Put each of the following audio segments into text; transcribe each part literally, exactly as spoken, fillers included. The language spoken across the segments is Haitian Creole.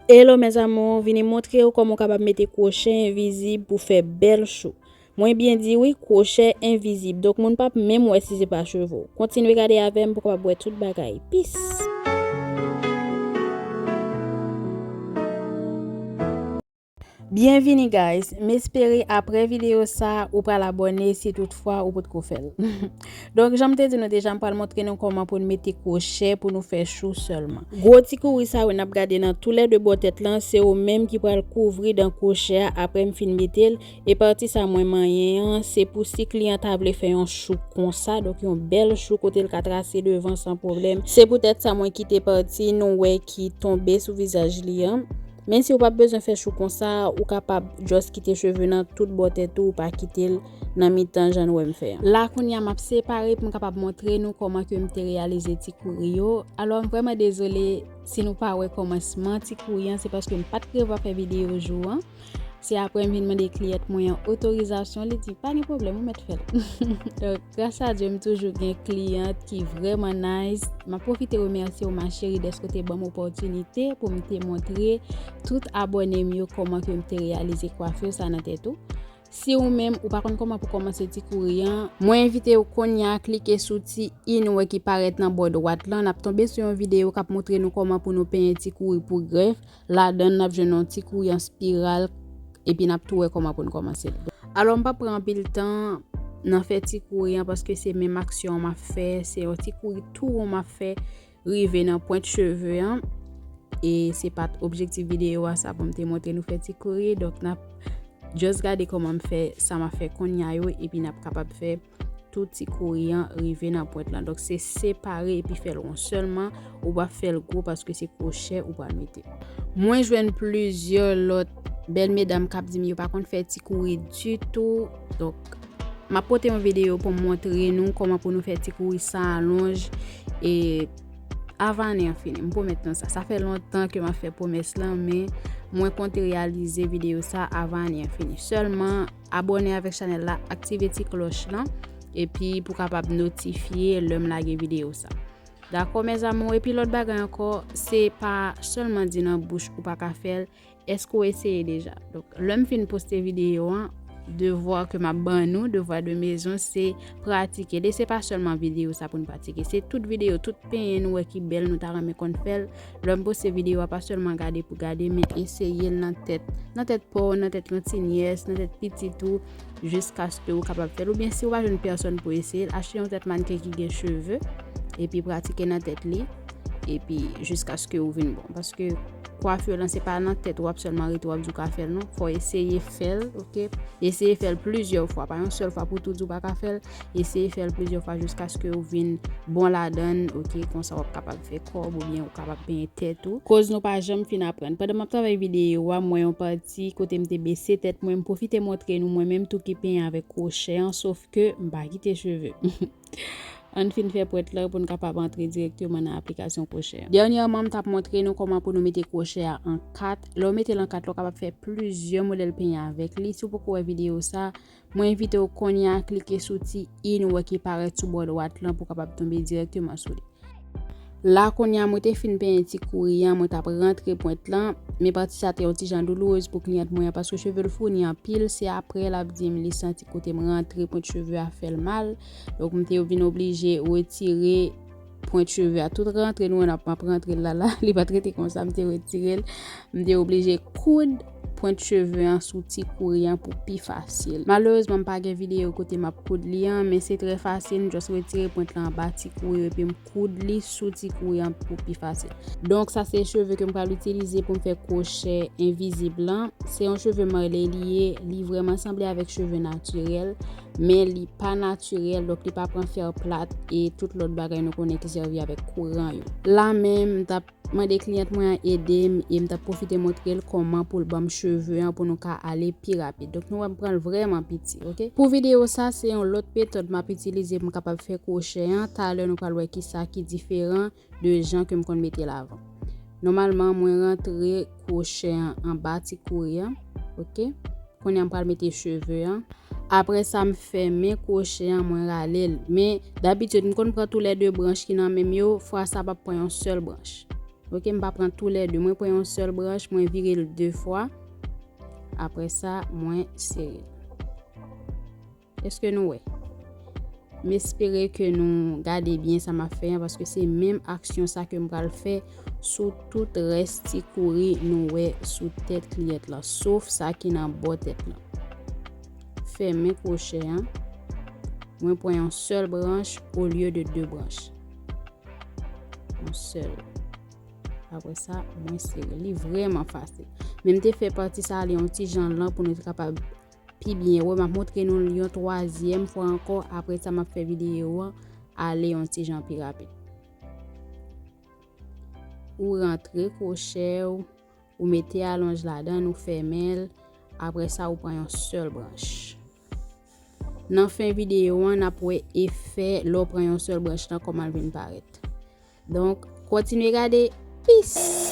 Hello mes amours, vini montre w kòman w kapab mete kwochè envizib pou fè bèl chou. Mwen byen di wi, kwochè envizib. Donk moun p ap menm wè si se pa cheve w. Kontinye gade avè m pou w kapab wè tout bagay. Peace! Byenvini guys, m espere aprè videyo sa ou pral abòne si toutfwa ou potko fè l. Donk jan m te di nou deja, m pral montre nou kòman pou n mete kwochè pou nou fè chou sèlman. Gwo ti kouri sa yo n ap gade nan toulède bò tèt lan, se yo menm ki pral kouvri dan kwochè a aprè m fin mete l. E pati sa mwen manyen an, se pou si kliyan ta vle fè yon chou konsa, donk yon bèl chou kote l ka trase devan san pwoblèm. Se poutèt sa mwen kite pati nou wè ki tonbe sou vizaj li an. Men si w p ap bezwen fè chou konsa, ou kapab just kite cheve nan tout bò tèt ou, ou pa kite l nan mitan jan n wè m fè an. La kounye a m ap separe pou m kapab montre nou kòman ke m te reyalize ti kouri yo. Alò m vrèman dezole si nou pa wè kòmansman ti kouri an, se paske m pa t prevwa fè videyo jou an. Se aprè m vin mande kliyant mwen an otorizasyon, li di pa gen pwoblèm, ou mèt fè l. Donk gras a Dye m toujou gen kliyant ki vrèman nice. M ap pwofite remèsye w ma chérie dèske w te ban m opòtinite pou m te montre tout abòne m yo kòman ke m te reyalize kwafi sa nan tèt ou. Si ou menm ou pa konn kòman pou kòmanse ti kouri an, mwen envite w kounye a klike sou ti i nou wè ki parèt nan bò dwat lan. N ap tonbe sou yon videyo k ap montre nou kòman pou nou penyen ti kouri pou grèf. Ladan n ap jwenn yon ti kouri an spiral, epi n ap tou wè kòman pou n kòmanse l. Alò m p ap pran anpil tan nan fè ti kouri an paske se menm aksyon an m ap fè, se yon ti kouri tou won m ap fè rive nan pwent cheve an. E se pa t objektif videyo a sa pou m te montre nou fè ti kouri, donk n ap just gade kòman m fè sa m ap fè kounye a yo, epi n ap kapab fè tout ti kouri an rive nan pwent lan. Donk se separe epi fè l won sèlman, ou p ap fè l gwo paske se kwochè ou pral mete. Mwen jwenn plizyè lòt bèl medam k ap di m yo pa konn fè ti kouri ditou. Donk m ap pote yon videyo pou m montre nou kòman pou nou fè ti kouri san alonj e avan ane an fini. M pwomèt nou sa. Sa fè lontan ke m ap fè pwomès lan, men mwen konte reyalize videyo sa avan ane an fini. Sèlman abòne avèk chanèl la, aktive ti klòch lan, epi pou kapab notifye lè m lage videyo sa. Dakò mes amours, epi lòt bagay ankò, se pa sèlman di nan bouch ou pa ka fè l, èske w eseye deja? Donk lè m fin poste videyo an, devwa ke m ap ban nou, devoir de maison, se pratike l. E se pa sèlman videyo sa pou n pratike, se tout videyo, tout penyen nou wè ki bèl, nou ta renmen konn fè l. Lè m poste videyo a, pa sèlman gade pou gade, men eseye l nan tèt, nan tèt pa w, nan tèt yon ti nyès, nan tèt pitit ou, jiskaske ou kapab fè l. Oubyen si ou pa jwenn pèsòn pou eseye l, achte yon tèt mannken ki gen cheve, epi pratike nan tèt li, epi jiskaske ou vin bon. Paske kwafi lan se pa nan tèt w ap sèlman rete w ap di w ka fè l non. Fò w eseye fè l, oke? Eseye fè l plizyè fwa, pa yon sèl fwa pou tou di w pa ka fè l. Eseye fè l plizyè fwa jiskaske ou vin bon ladan l, oke? Konsa w ap kapab fè kòb oubyen ou kapab penyen tèt ou. Koz nou pa janm fin aprann. Pandan m ap travay videyo a, m wè yon pati kote m te bese tèt mwen, m pwofite montre nou mwen menm tou ki penyen avèk kwochè an, sof ke m pa kite cheve. Ann fin fè pwent lan pou n kapab antre dirèkteman nan aplikasyon kwochè a. Dènyèman, m t ap montre nou kòman pou nou mete kwochè a an kat. Lè w mete l an kat la, ou kapab fè plizyè modèl penyen avèk li. Si w poko wè videyo sa, mwen envite w kounye a klike sou ti i nou wè ki parèt sou bò dwat lan pou w kapab tonbe dirèkteman sou li. La kounye a mwen te fin penyen ti kouri an, mwen t ap rantre pwent lan, men pati sa te yon ti jan doulourez pou kliyant mwen an, paske cheve l founi anpil, se aprè l ap di m li santi kote m rantre pwent cheve a fè l mal. Donk m te vin oblije retire pwent cheve a, tout rantre nou an ap, m ap rantre l la la, li pa t rete konsa, m te retire l. M te oblije koud pwent cheve an sou ti kouri an pou pi fasil. Malerezman m pa gen videyo kote m ap koud li an, men se trè fasil, m just retire pwent lan anba ti kouri epi m koud li sou ti kouri an pou pi fasil. Donk sa se cheve ke m pral itilize pou m fè kwochè envizib lan. Se yon cheve Marley li ye, li vrèman sanble avèk cheve natirèl, men li pa natirèl, donk li pa pran fè plat e tout lòt bagay nou konnen ki sèvi avèk kouran yo. La menm, m t ap mande kliyant mwen an ede m e m t ap pwofite montre l kòman pou l ban m cheve an pou nou ka ale pi rapid. Donk nou wè m pran l vrèman piti, oke? Pou videyo sa, se yon lòt metòd m ap itilize pou m kapab fè kwochè an. Talè nou pral wè kisa ki diferan de jan ke m konn mete l avan. Nòmalman, mwen rantre kwochè an anba ti kouri an, oke? Kounye a m pral mete cheve an. Apre sa, m fèmen kwochè an, mwen rale l. Men, dabitid, m konn pran toulède branch ki nan men m yo, fwa sa m ap pran yon sèl branch. Ok, m pa pran toulède. Mwen pran yon sèl branch, mwen vire l de fwa. Apre sa, mwen sere l. Èske nou wè? M espere ke nou gade byen sa m ap fè an, paske se menm aksyon sa ke m pral fè sou tout rès ti kouri nou wè sou tèt kliyant lan, sof sa ki nan bò tèt lan. Fèmen kwochè an. Mwen pran yon sèl branch olye de de branch. Yon sèl. Apre sa, mwen sere. Li vrèman fasil. Men m te fè pati sa ale yon ti jan lan pou nou te kapab pi byen wè. M ap montre nou l yon twazyèm fwa ankò. Apre sa, m ap fè videyo an ale yon ti jan pi rapid. Ou rantre kwochè w, ou mete alonj ladan l, ou fèmen l. Apre sa, ou pran yon sèl branch. Nan fen videyo an, n ap wè efè lè w pran yon sèl branch lan, kòman l vin parèt. Donk, kontinye gade. Peace!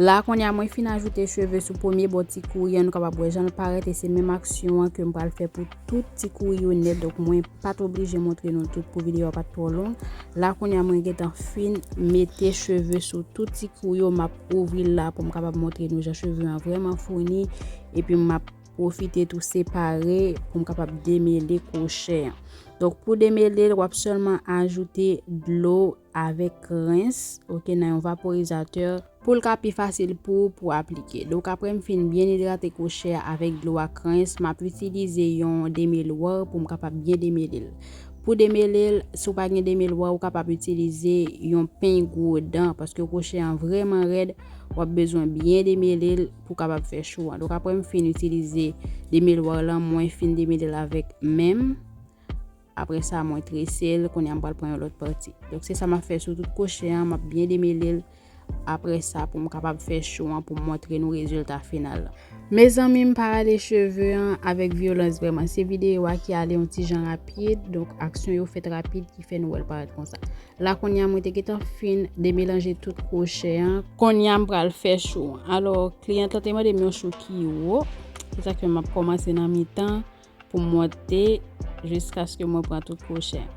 La, kounye a, mwen fin ajoute cheve sou premye bò ti kouri an, nou kapab wè jan l parèt, e se menm aksyon an ke m pral fè pou tout ti kouri yo nèt. Donk, mwen pa t oblije montre nou tout pou videyo a pa t twò long. La, kounye a, mwen gentan fin mete cheve sou tout ti kouri yo, m ap ouvri l la pou m kapab montre nou jan cheve an vrèman founi, epi m ap pwofite tou separe pou m kapab demele kwochè an. Donk, pou demele l, w ap sèlman ajoute dlo avèk rens, ok, nan yon vaporizatè pou l ka pi fasil pou ou pou aplike. Donk, apre m fin byen idrate kwochè a avèk dlo ak rens, m ap itilize yon demilwè pou m kapab byen demele l. Pou demele l, si w pa gen demilwè, ou kapab itilize yon peny gwo dan, paske kwochè an vrèman rèd, w ap bezwen byen demele l pou w kapab fè chou an. Donk, apre m fin itilize demilwè lan, mwen fin demele l avèk men m. Apre sa, mwen trese l, kounye a m pral pran yon lòt pati. Donk, se sa m ap fè sou tout kwochè an, m ap byen demele l. Apre sa, pou m kapab fè chou an, pou m montre nou rezilta final lan. Mezanmi, m pa rale cheve an avèk vyolans vrèman. Se videyo a ki ale yon ti jan rapid, donk aksyon yo fèt rapid ki fè nou wè l parèt konsa. La, kounye a, mwen te gentan fin demelanje tout kwochè an. Kounye a, m pral fè chou an. Alò, kliyan lan te mande m yon chou ki wo. Se sa k fè m ap kòmanse nan mitan pou m monte jiskaske mwen pran tout kwochè an.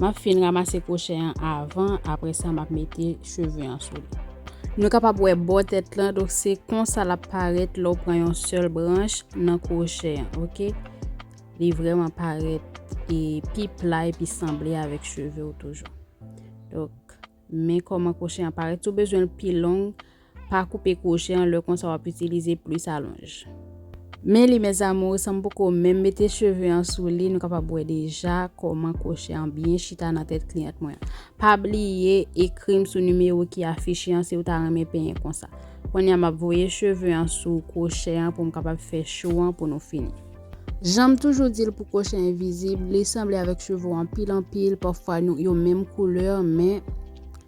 M ap fin ranmase kwochè an avan, apre sa m ap mete cheve an sou li. Nou kapab wè bò tèt lan, donk se konsa l ap parèt lè w pran yon sèl branch nan kwochè an, ok? Li vrèman parèt e pi pla epi sanble avèk cheve w toujou. Donk, men kòman kwochè an parèt. Si w bezwen l pi long, pa koupe kwochè an, lè konsa w ap itilize plis alonj. Men li, mes amours, san m poko menm mete cheve an sou li, nou kapab wè deja kòman kwochè an byen chita nan tèt kliyant mwen an. Pa bliye ekri m sou nimewo ki afiche an si w ta renmen penyen konsa. Kounye a, m ap voye cheve an sou kwochè an pou m kapab fè chou an pou nou fini. Jan m toujou di l pou kwochè envizib, li sanble avèk cheve w anpil anpil, pafwa nou, yo menm koulè, men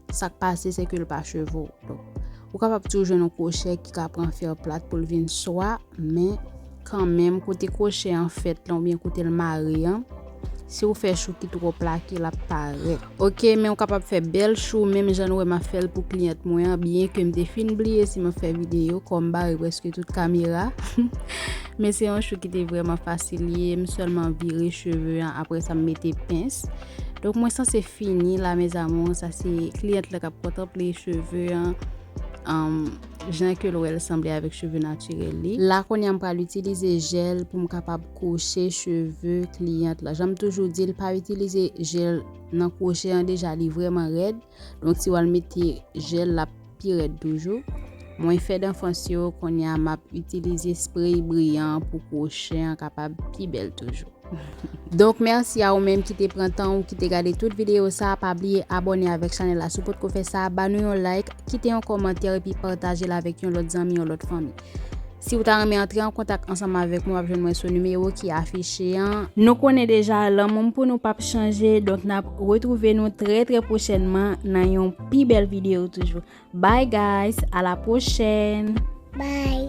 sa k pase, se ke l pa cheve w. Donk, ou kapab toujou jwenn yon kwochè ki ka pran fè plat pou l vin swa, men kanmenm, kote kwochè an fèt lan, oubyen kote l mare an, si w fè chou ki twò plake, l ap parèt. Ok, men ou kapab fè bèl chou, menm jan nou wè m ap fè l pou kliyant mwen an, byen ke m te fin bliye si m ap fè videyo, kò m bare prèske tout kamera. Men se yon chou ki te vrèman fasil ye, m sèlman vire cheve an, apre sa m mete pens. Donk, mwen sanse fini la, mes amours, sa se kliyant lan k ap kontanple cheve an. Jan ke l wè l sanble avèk cheve natirèl li. La, kounye a, m pral itilize jèl pou m kapab kwoche cheve kliyant lan. Jan m toujou di l, pa itilize jèl nan kwoche an, deja li vrèman rèd. Donk, si w al mete jèl, l ap pi rèd toujou. Mwen fè danfans yo, kounye a, m ap itilize spray briyan pou kwoche an kapab pi bèl toujou. Donk, mèsi a ou menm ki te pran tan ou ki te gade tout videyo sa. Pa bliye abòne avèk chanèl la si w potko fè sa. Ba nou yon like, kite yon kòmantè epi pataje l avèk yon lòt zanmi, yon lòt fanmi. Si w ta renmen antre an kontak ansanm avèk mwen, w ap jwenn mwen sou nimewo ki afiche an. Nou konnen deja, lanmou m pou nou p ap chanje, donk n ap retwouve nou trè, trè pwochènman nan yon pi bèl videyo toujou. Bye guys, a la pwochèn! Bye.